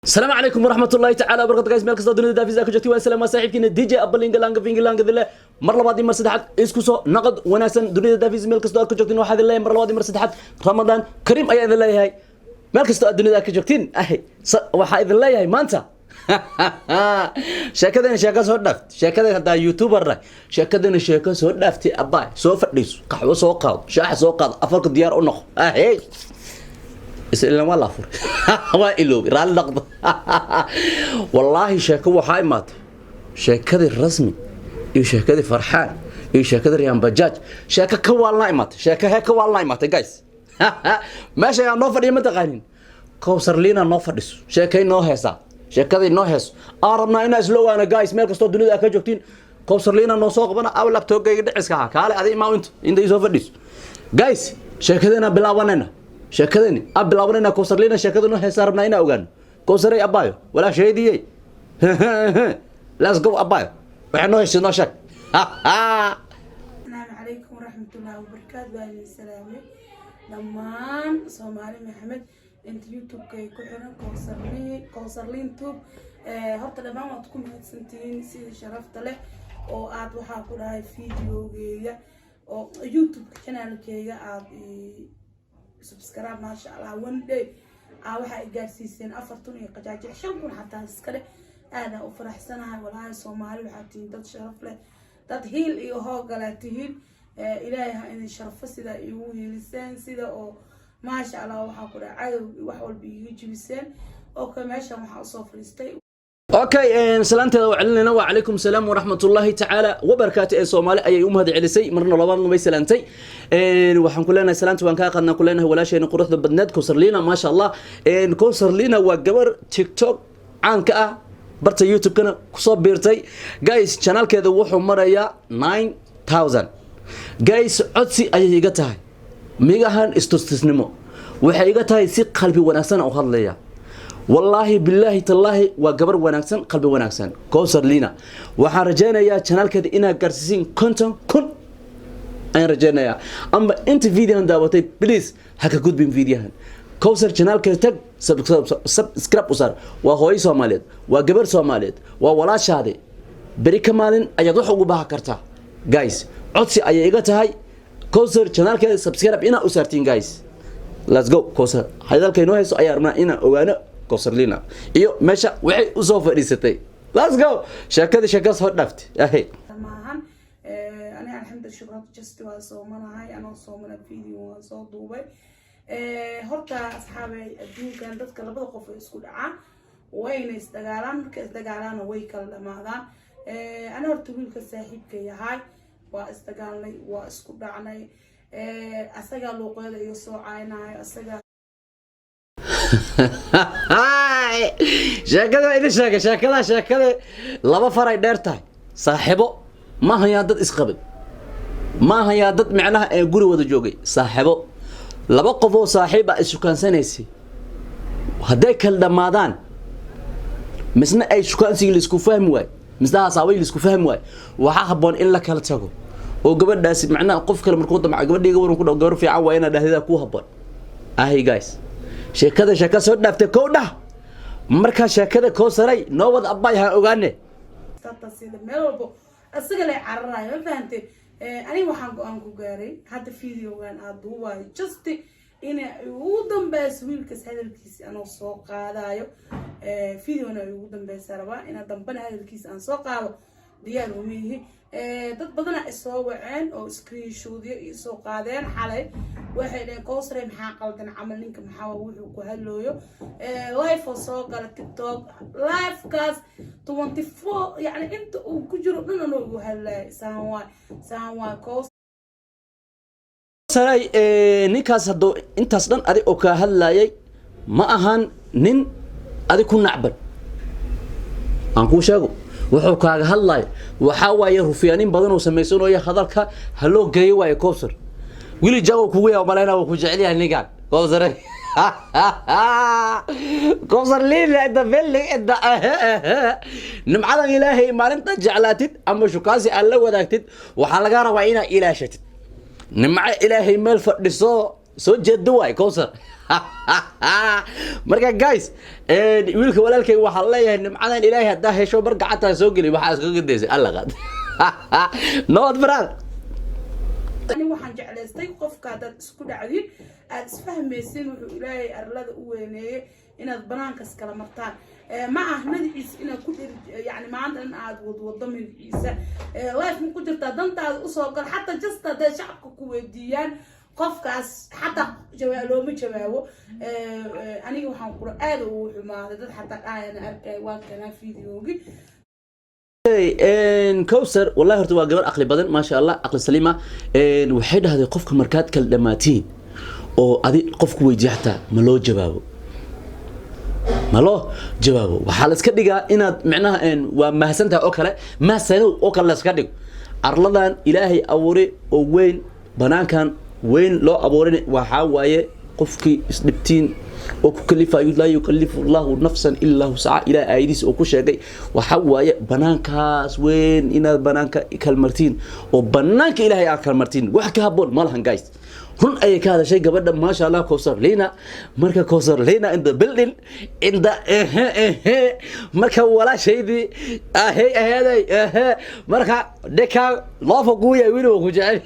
Asalaamu calaykum waraxmat ullahi tacala wabarakatu, guys. Meel kastoo dunida daafisa ku joogtay, waan salaam. Waa saaxiibkiina DJ Abalinga Langa Fingi Langa dile. Mar labaad iyo mar saddexaad isku soo naqad wanaagsan. Dunida daafisa meel kastoo aad ku joogtiin, waxaa idin leeyahay mar labaad iyo mar saddexaad Ramadaan Kariim ayaa idin leeyahay. Meel kastoo aad dunida ka joogtiin, waxaa idin leeyahay maanta sheekadana sheeko soo dhaaft. Sheekada haddaa YouTuber nahay, sheekadana sheeko soo dhaaftay. Abaay, soo fadhiiso, qaxwo soo qaado, shaaxa soo qaado, afarka diyaar u noqo. Ahey, isla waa la afuray, waa iloobay, raalli dhaqdo. Wallaahi sheeko waxaa imaatay, sheekadii Rasmi iyo sheekadii Farxaan iyo sheekadii Riyaan Bajaaj, sheeko ka waalnaa imaatay, sheeko hee ka waalnaa imaatay. Guys, meesha ayaa noo fadhiya, ma taqaanin? Kowsar Liina noo fadhiso, sheekay noo heesaa, sheekaday noo heeso aan rabnaa inaa isla ogaano. Guys, meel kastoo dunida aad ka joogtiin, Kowsar Liina noo soo qabana. Aw, laptopkayga dhiciska ahaa, kaale adi imaa, inta isoo fadhiso. Guys, sheekadena bilaabanayna, sheekadani aan bilaabanayna. Kowsar Liina sheekada noo heesaa rabnaa inaa ogaano. Kowsaray, abaayo, walaasheediyey, let's go. Abaayo, waxay noo heshay noo sheeg. Asalaamu calaykum waraxmatullaahi wabarakaatu. Waa idin salaamay dhammaan Soomaali Maxamed inta YouTube-ka ay ku xiran Kowsarliin, Kowsarliin Tube. Horta dhammaan waad ku mahadsantihiin sida sharafta leh oo aad, waxaa ku dhahay, videogeega oo YouTube channelkeyga aad subscribe. Maasha Allah, one day waxaa i gaarsiiseen 4000 iyo qajaajic, 5000 xataa iskale. Aadaan u faraxsanahay walaahi. Soomaali waxaa tihiin dad sharaf leh, dad hiil iyo hoogalaa tihiin. Ilaahay ha idin sharfo sida iigu hiiliseen, sida oo maasha Allah, waxaa ku dhahay, cadow wax walba iiga jibiseen. Okay, meeshan waxaa usoo fadhiistay Okay, salaanteeda waa celinayna. Wa calaykum salaam waraxmat ullaahi tacaala wabarakaatu. Ee Soomaali ayay u mahad celisay, marna labaadna way salaantay. Waxaan ku leenahay salaanta waan kaa qaadnaa, ku leenahay walaasheena quruxda badneed Kowsar Liina. Maasha Allah, Kowsar Liina waa gabar TikTok caanka ah, barta YouTube-kana kusoo biirtay. Guys, channelkeeda wuxuu marayaa 9000. Guys, codsi ayay iga tahay, migahan istustisnimo, waxay iga tahay si qalbi wanaagsan u hadlaya. Wallaahi, bilaahi, tallaahi, waa gabar wanaagsan, qalbi wanaagsan, Kowsar Lina. Waxaan rajaynayaa channelkeeda inaad gaarsiisiin 50,000 ayaan rajaynayaa. Amba inta videohan daawatay, please ha ka gudbin videohan. Kowsar channelkeeda tag, subscribe u saar. Waa hooyo Soomaaliyeed, waa gabar Soomaaliyeed, waa walaashaadi. Beri ka maalin ayaad wax ugu baahan kartaa. Guys, codsi ayay iga tahay, Kowsar channelkeeda subscribe inaa u saartiin. Guys, let's go. Kowsar hadalkay noo hayso ayaa rabnaa inaan ogaano. Kowsar Lina iyo meesha waxay usoo fadhiisatay. Let's go. Sheekadii sheekada soo dhaaftay ahe. Maahan, aniga alxamdu shukrad, just waa soomanahay. Anoo soomana video waan soo duubay. Horta asxaabay, adduunkan dadka labada qof ay isku dhacaan, wayna isdagaalaan. Markay isdagaalaana way kala dhamaadaan. Ani horta wiilka saaxiibka yahay waa isdagaalnay, waa isku dhacnay. Asagaa luuqeeda iga soo caynayo, asagaa Sheekada waa idin sheegay, sheekada sheekada laba faray dheer tahay. Saaxiibo ma hayaa dad isqabay, ma hayaa dad micnaha ee guri wada joogay. Saaxiibo, laba qof oo saaxiib ah isukaansanaysay, hadday kala dhammaadaan, misna ay shukaansigii laisku fahmi waayo, misna hasaabay laisku fahmi waayo, waxaa habboon in la kala tago oo gabadhaasi macnaha qof kale markuu damca, gabadhiiga waran ku dhaw, gabar fiican waa inaad dhahdidaa kuu habboon. Ahay guys, sheekada sheeka soo dhaaftay. Kow dhah, markaa sheekada koo saray noo wada, abbaay, ha ogaane. Sida meel walbo isaga lay cararayo, ma fahantay? Aniga waxaan go-aan ku gaaray hadda videogan aad duubayo just ina ugu dambeyso wiilkaas hadalkiisa anoo soo qaadayo. Videona ay ugu dambeysa rabaa inaa dambana hadalkiisa aan soo qaado, diyaar uma yihi. Dad badana isoo waceen oo screenshotyo isoo qaadeen xalay. Waxay dhaheen, "Kowsare, maxaa qaldan camal? Ninka maxaa wuxuu ku hadlooyo?" Live oo soo gala TikTok livekaas 24, yani inta uu ku jiro dhan anoo igu hadlayo, saan waay, saan waay. Saray, ninkaas hadduu intaas dhan adig oo kaa hadlayay, ma ahan nin adig ku nacban. Aan kuu sheego wuxuu kaaga hadlayo. Waxaa waaye rufyaanin badan oo samaysanooya, hadalka haloo geeyo waaye. Kowsar wili jago kugu yaa malayna, wuu ku jecel yahay ninkan. Kowsar, Kowsar Liila inda bellig inda nimcadan Ilaahay maalinta jeclaatid ama shukaansi aad la wadaagtid, waxaa laga rabaa inaad ilaashatid nimco Ilaahay meel fadhiso. Soo jeedo waay Kowsar. Marka guys, wiilka walaalkay waxaa leeyahay, nimcadan Ilaahay haddaa hesho, mar gacantaa soo geli, waxaa iskaga gadaysay alla qaad nabad baraad. Ani waxaan jeclaystay qofka haddaad isku dhacdin, aada isfahmaysin, wuxuu Ilaahay arlada u weyneeyey inaad banaankas kala martaan. Ma ah magaciisa inaad ku dheri, yani maanta in aad wadwado magaciisa life ma ku jirtaa, dantaada usoo gal. Xataa just hadday shacabka ku weydiiyaan qofkaas, xataa looma jawaabo. Aniga waxaan kula aada ugu xumaaday dad xataa dhahayana arkay, waa kanaa videogi. Kowsar wallahi horta waa gabar aqli badan, maasha Allah, aqli saliima. Waxay dhahday qofka markaad kala dhamaatiin oo adi qofku weydiiyo, xataa ma loo jawaabo, ma loo jawaabo. Waxaa la iska dhigaa inaad micnaha waa mahadsantahay oo kale, mahsanow oo kale la iska dhigo. Arladan Ilaahay abuuray oo weyn, banaankan weyn loo abuurin, waxaa waaye qofkii isdhibtiin oo ku kalifayo, laa yukalifu Allahu nafsan ilaa wuscaha, Ilaah aayadiisa oo ku sheegay, waxaa waaye banaankaas weyn inaad banaanka kalmartiin oo banaanka Ilaahay aad kalmartiin, wax ka haboon ma lahan. Guys, run ayay ka hadashay gabadha, maasha Allah, Kowsar Lina. Marka Kowsar Lina in the building, in the ehe ehe. Marka walaashaydii ahey aheeday ehe, marka dhekaa loofa kuuya wiil ku jecel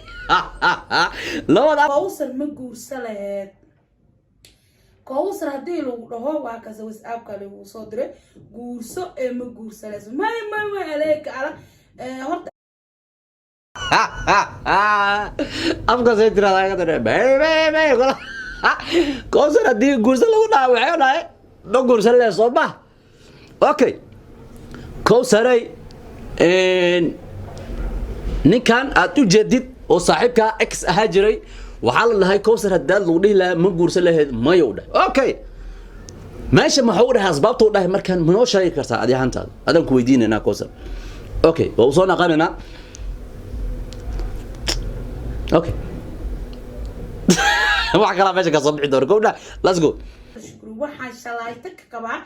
labada. Kowsar, ma guursa laheed Kowsar haddii lagu dhaho, waa kase WhatsAppka lagu soo diray, guurso ee ma guursanayso? May, may, may, aleeka ala horta. Afkaasay tiraahdaa bay bay bay. Kowsar haddii guurso lagu dhaha, waxay dhahay ma guursan leh, soo ma? Okay, Kowsaray, ninkan aad u jeedid oo saaxiibkaa ex ahaa jiray, waxaa la dhahay, Kowsar haddaad lagu dhihi lahaa ma guursan lahayd, mayow dhahay. Okay, meesha maxuu dhahay? Asbaabtuu dhahay markaan manoo sheegi kartaa adi ahaantaada? Adaan ku weydiinaynaa, Kowsar. Okay, waa usoo naqanaynaa. Okay, wax kalaa meesha kasoo bixi doona kowdha. Let's go. Shukri, waxaan shalayto ka qabaa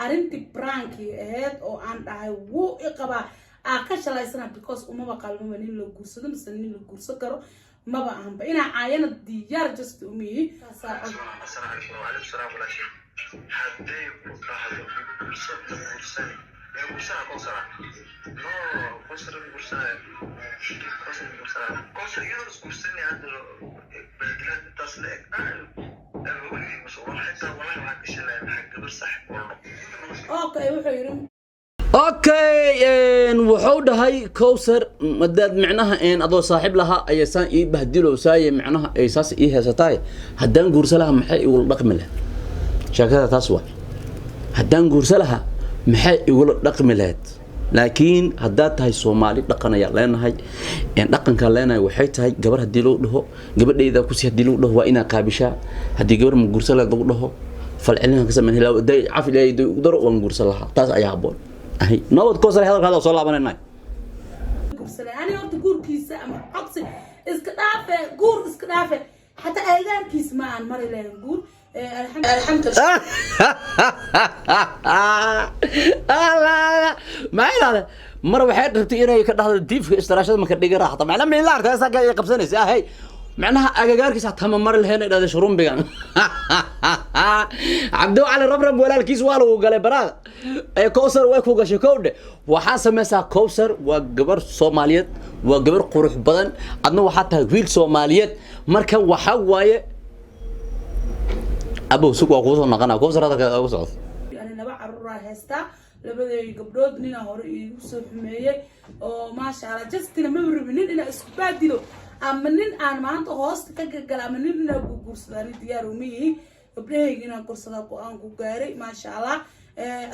arrintii prankii ahayd oo aan dhahay wuu i qabaa, aa ka shalaysana, because umaba qalmaba nin la guursado mise nin la guursan karo maba ahanba. Inaa caayana diyaar just umiyi. Asalaamu calaykum. Wacalaykum salaam. Walaashay, hadday ku dhahdo guurso, ma guursani? Yaa guursana? Kowsara no, Kowsar ma guursanaya. Kowsar ma guursanaya. Kowsar iyadoo is guursanaya hadda baadilaad intaas la eg weligii mas xitaa wallahi waxaan ka shalaya maxaa gabar saaxib oo noqo. Okay, wuxuu yidhi. Okay, wuxuu dhahay Kowsar, madaad micnaha adoo saaxiib lahaa ayay saan ii bahdilowsaaye, micnaha ay saas ii heesataay, haddaan guursa lahaa maxay igula dhaqmi lahayd? Sheekada taas waay. Haddaan guursa lahaa maxay igula dhaqmi lahayd? Laakiin haddaad tahay Soomaali, dhaqan ayaa leenahay. Dhaqankaan leenahay waxay tahay, gabar haddii loo dhaho gabadhayda kusi, haddii lagu dhaho waa inaa qaabishaa. Haddii gabar ma guursan lahayd lagu dhaho, falcelinaan ka sameyn day cafi Ilaahay ugu daro, waan guursan lahaa. Taas ayaa habboon ahay. Nabad, Kowsar, hadalkaada soo laabanayna. Guursanay ani horta guurkiisa ama codsi iska dhaafe, guur iska dhaafe, xataa aagaarkiisa ma aan mari lahayn guur. Alxamdulillah. Maxay dhahday? Mar waxay rabtay inay ka dhahdo diifka istiraashada maka dhiga raaxata, macnaha ma ila artay saaka ay qabsanaysa ahay, macnaha agagaarkiisa hataa ma mari lahayn, ay dhahday. Shurumbigan Cabdo Cali Rabrab walaalkiis waa lagu galay baraada ee Kowsar way ku gashay kowdhe. Waxaa samaysaa, Kowsar waa gabar Soomaaliyeed, waa gabar qurux badan, adna waxaa tahay wiil Soomaaliyeed. Marka waxaa waaye, abow sug, waa kuusoo naqanaa. Kowsar, hadalka ugu socdo. Ani laba caruuraa haystaa, labaday gabdhood ninaa hore iigu soo xumeeyey oo maasha Allah justina ma rabi nin inaa isku baadilo ama nin aan maanta hoosta ka gagala ama nin inaa guguursado. Ani diyaar uma yihi, gabdhahayga inaan korsada go-aan ku gaaray, maasha Allah.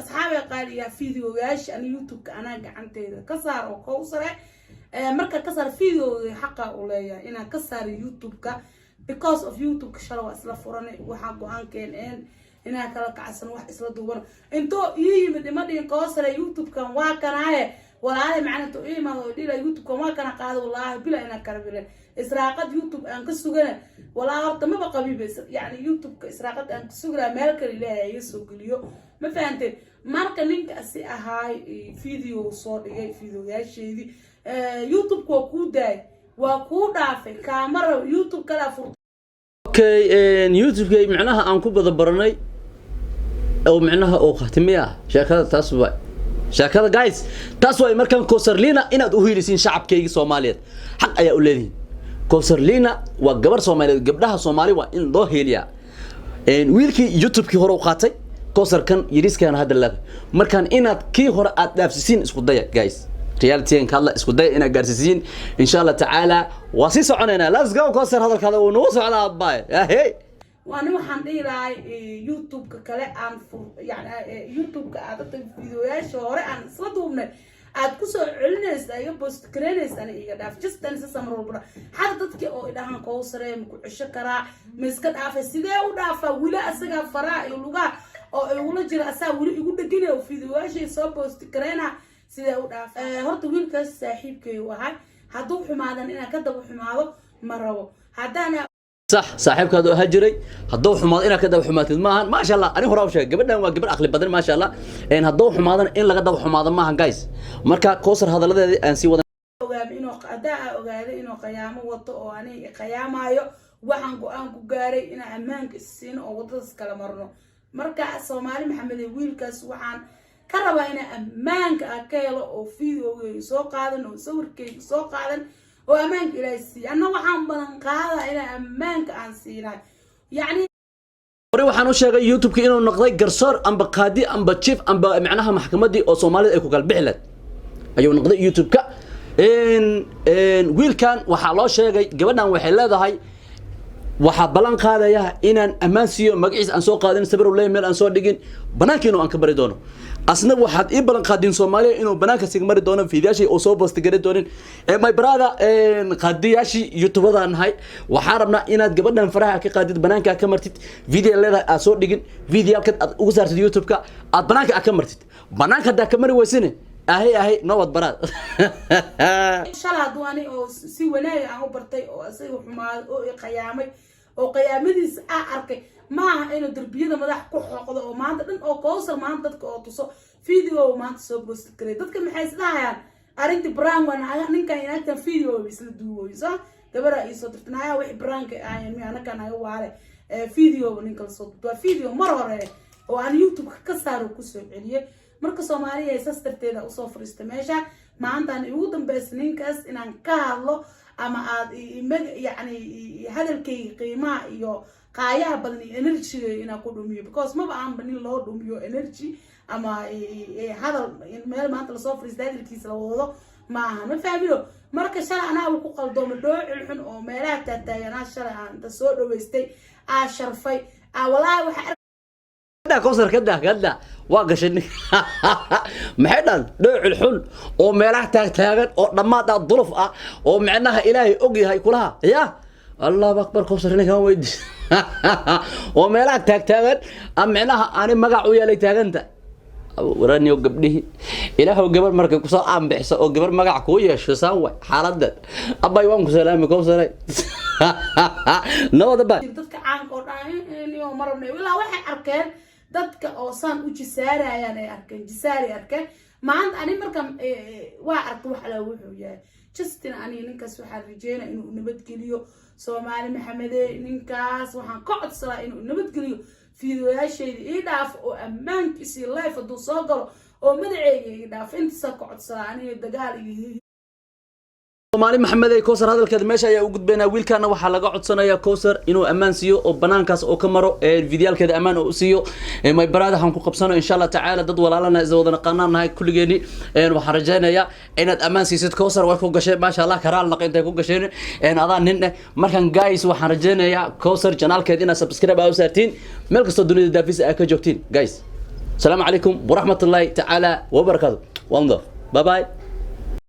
Asxaabay qaaliyaa, videoyaasha ani YouTube-ka anaa gacanteyda ka saar oo Kowsare. Marka ka saar videoga, xaqa u leeyahay inaan ka saaro YouTube-ka, because of YouTube-ka shalay waa isla furanay. Waxaa go-aankeen een inaan kala kacsan, wax isla duuban. Intoo ii yimid ima dhihin Kowsare YouTube-kan waa kanaaye walaali macna. Intoo ii imaado oo dhila YouTube-kan waa kana qaado, wallaahi bila inaan kala bilen israaqad YouTube aan ka sugana. Walaa horta maba qabiba, yani YouTube-ka israaqad aan ka suganaa meel kale Ilaahay iga soo geliyo, ma fahanteen? Marka ninkaasi ahaay video soo dhigay videoyaasheedii YouTube-ka, waa kuu daayay, waa kuu dhaafay, kaamara YouTube kalaa furtay. Okay, YouTube-kay micnaha aan ku wada baranay oo micnaha oo khatimiya sheekada. Taas waay sheekada, guys, taas waay. Markaan Kowsarlina inaad u hiilisiin shacabkayga Soomaaliyeed, xaq ayaa u leedihiin. Kowsarlina waa gabar Soomaaliyeed, gabdhaha Soomaali waa in loo hiiliyaa. Wiilkii YouTube-kii hore u qaatay, Kowsarkan yariiskan hadda leedahay. Markaan inaad kii hore aad dhaafsisiin isku daya, guys. Reality ka hadla, isku daya inaad gaarsiisiin, insha Allah tacaala. Waa sii soconaynaa. Let's go, Kowsar, hadalkaada wuu nagu socdaa, abaay. Hey. Waani waxaan dhihi lahay YouTube-ka kale aan fur, yani YouTube-ka aad dadka videoyaasha hore aan isla duubnay aad kusoo celinaysa, iga post gareynaysa, ani iga dhaaf. Just ani sasa mar walba xata dadkii oo idhahaan, "Kowsare, ma ku cesho karaa? Ma iska dhaafay?" Sidee u dhaafaa? Weli asagaa faraha iyo lugaha oo igula jira, asaa weli igu dheganaya oo videoyaashay soo post gareyna. Sidee u dhaafa? Horta wiilkaas saaxiibkay u ahay. Hadduu xumaadan, inaan ka daba xumaado ma rabo. Haddaan Sax, saaxiibkaadu ahaa jiray, hadduu xumaado inaad ka daba xumaatid maahan. Maasha Allah, ani horaa u sheegay, gabadhan waa gabar aqli badan, maasha Allah. Hadduu xumaadana in laga daba xumaado maahan, guys. Marka Kowsar hadalladeedii aan sii wada. Ogaam inuu haddaa aa ogaaday inuu qayaamo wato oo aniga qayaamaayo, waxaan go-aan ku gaaray inaan ammaanka is siino oo waddadaas kala marno. Marka Soomaali Maxamed, wiilkaas waxaan ka rabaa inaan ammaanka ah ka helo oo videogeyga soo qaadan oo sawirkeyga soo qaadan oo ammaanka Ilaahay siiya. Anna waxaan balan qaadaa inaan ammaanka aan siinay, yacni. Hore waxaan u sheegay YouTube-ka inuu noqday garsoor amba qaadi amba chief amba macnaha maxkamadii oo Soomaalida ay ku kala bixi lahayd ayuu noqday YouTube-ka. Wiilkan waxaa loo sheegay, gabadhan waxay leedahay, waxaa ballan qaadaya inaan ammaan siiyo, magaciisa aan soo qaadin, sawir uu leeyahay meel aan soo dhigin, banaankiina aan ka bari doono. Asna waxaad ii ballan qaadin Soomaaliya inuu banaanka siga mari doono, fiidiyaashii uu soo post gari doonin. My brother, qaadiyaashii YouTubada nahay, waxaan rabnaa inaad gabadhan faraha ka qaadid, banaanka ka martid, video leedahay aad soo dhigin, videoalkan aad ugu saartid YouTube-ka, aad banaanka aad ka martid. Banaanka haddaa ka mari weysine, ahay ahay nowad baraad. Shalay hadduu ani oo si wanaaga aan u bartay oo isaga xumaaday oo i qayaamay oo qayaamadiisa aa arkay, maaha inuu darbiyada madax ku xoqdo oo maanta dhan oo Kowsar maanta dadka oo tuso video maanta soo post garay. Dadka maxay isdhahayaan? Arrintii prank waa naga ninkan inaagtan video isla duuboy soo gabaraa iisoo dirtay, nagaa wixii prank ahayn mi anaga naga waale video ninka lasoo duubto waa video mar hore oo aan YouTube ka saaro kusoo celiyay. Marka Soomaaliya, saas darteeda usoo fariistay meesha maantaan igu dambeysa ninkaas inaan ka hadlo ama aad yacni hadalkayga qiimaha iyo qaayaha badan iyo energyga inaan ku dhumiyo, because maba aanba nin loo dhumiyo energy ama hadal meel maanta lasoo fariista hadalkiisa la wado ma aha, ma fahmino. Marka shalay anaaba ku qaldooma dhoocil xun oo meelaha taataaganaa shalay aan inta soo dhaweystay aa sharfay aa walaahi waxaa Kowsar, kada kada waa gashay. Maxay dhan dhoocil xun oo meelaha taagtaagan oo dhammaad ah, duluf ah, oo micnaha Ilaahay og yahay kulaha ya Allahu akbar. Kowsar, ninkan weydiis oo meelaha taagtaagan micnaha ani magac u yeelay taaganta waraniyo gabdhihii. Ilaahow, gabar markay kusoo aanbixiso oo gabar magac kuu yeesho, saan way xaaladeed. Abay, waan ku salaami, Kowsaray, nabad abay. Dadka caanka oo dhan iyo marabna ilaa waxay arkeen dadka oo saan u jisaarayaan ay arkeen, jisaaray arkeen. Maanta ani marka waa arka wax ala wuxuu yahay Justin. Aniga ninkaas waxaan rajeynaa inuu nabadgeliyo. Soomaali Maxamede, ninkaas waxaan ka codsadaa inuu nabadgeliyo, fiidiyoyaashayda ii dhaafo oo ammaankiisa iyo live hadduu soo galo oo magaceyga ii dhaafo. Intaasaan ka codsadaa aniga dagaal iyo Soomaali Maxamed ay, Kowsar hadalkeeda meesha ayaa u gudbaynaa. Wiilkaana waxaa laga codsanayaa Kowsar inuu ammaan siiyo oo banaankaas oo ka maro, videoyaalkeeda ammaan oo u siiyo. My brother, waxaan ku qabsano, insha Allah tacaala, dad walaalana is wada naqaanaan nahay kulligeeni. Waxaan rajaynayaa inaad ammaan siisid Kowsar. Way ku gasheen, maasha Allah, karaal naq intay ku gasheen adaa nin eh. Markan guys, waxaan rajaynayaa Kowsar channelkeed inaad subscribe aa u saartiin meel kastoo dunida daafisa aa ka joogtiin. Guys, asalaamu calaykum waraxmatullaahi tacaala wabarakaatu. One love, bye bye.